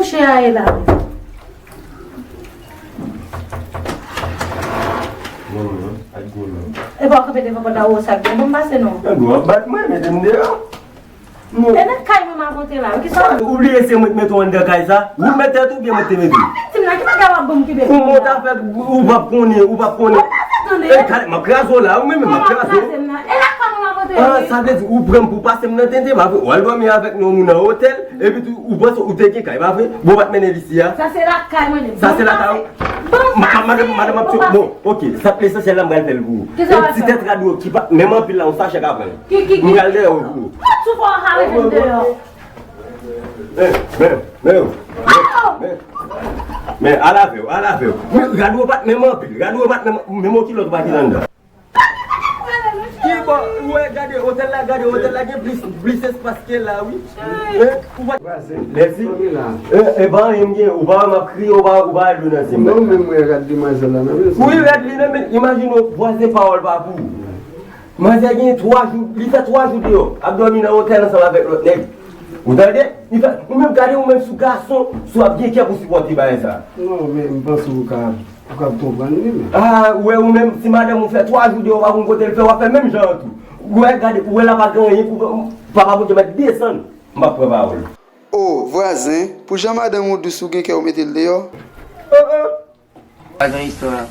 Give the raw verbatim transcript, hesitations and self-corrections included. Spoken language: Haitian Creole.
Chè a ye la. Non, non, ak gwo non. E pa w kanpe devan pòt la, ou sa gen bon pase non. Nan gwo ap bat mwen, mete m deyò. Non. E nan kay mwen m ap monte la, wi, ki sa? Ou bliye se mwen ki mete w anndan kay sa? Ou mete tèt ou byen mwen te mete w? Sa viktim nan, ki bagay w ap ban m ki bebe? Ou monte avèk, ou p ap konnen, ou p ap konnen. Ou pa fè tande. E kay, m ap kraze w la, ou menm, m ap kraze w. Ou ap kraze m nan. E la kay mwen m ap monte la, wi. Ah, sa vle di, ou pran m pou pase m nan tenten, pa vre? W al dòmi avèk nou, moun nan otèl, epi tou, ou panse ou te gen kay, pa vre? Bon, w pa t mennen l isi a? Sa se lakay mwen, sa se lakay ou? Bon, madanm, madanm ap tchou. Bon, ok, sa k lesansyèl la, m pral fè l pou ou. Yon ti tèt rad ki pa menm anpil la, yon sachè ka pran. Ki, ki, ki? M pral dèyè ou pou ou. Sou fò a rete m deyò. Men, men, men, men, men, men, al avè w, al avè w. Men, rad ou pa t menm anpil, rad ou pa t menm, menm yon kilòt ou pa gen anndan. Ki bò, ou wè, gade otèl la, gade otèl la, gen plis, plis espas ke la, wi. Hein? Ou pa... Vwazen, lèzi. Fanmi la. E, e pa anyen m gen, ou pa wè m ap kriye, ou pa, ou pa al dlo nan zye m. Non, men mwen rad demwazèl la nan men. Wi, rad li nan men, imajine w, vwazen pawòl pa pou ou. Manzè gen twa jou, li fè twa jou deyò, ap dòmi nan otèl ansanm avèk lòt nèg. Ou tande? Li fè, ou menm gade, ou menm sou gason, si w ap gen kè pou sipòte bagay sa. Non, men m panse ou ka, ou ka konprann li, men. Ah, ou wè, ou menm, si madanm ou fè twa jou deyò, ou pa konn kote l fè, w ap fè menm jan an tou. Ou wè, gade, ou wè la pa gen anyen pou, papa Bondye mèt desann, m p ap pran pawòl. O, vwazen, pou jan madanm ou dous ou gen kè ou mete l deyò? Oh, oh. Pa gen istwa.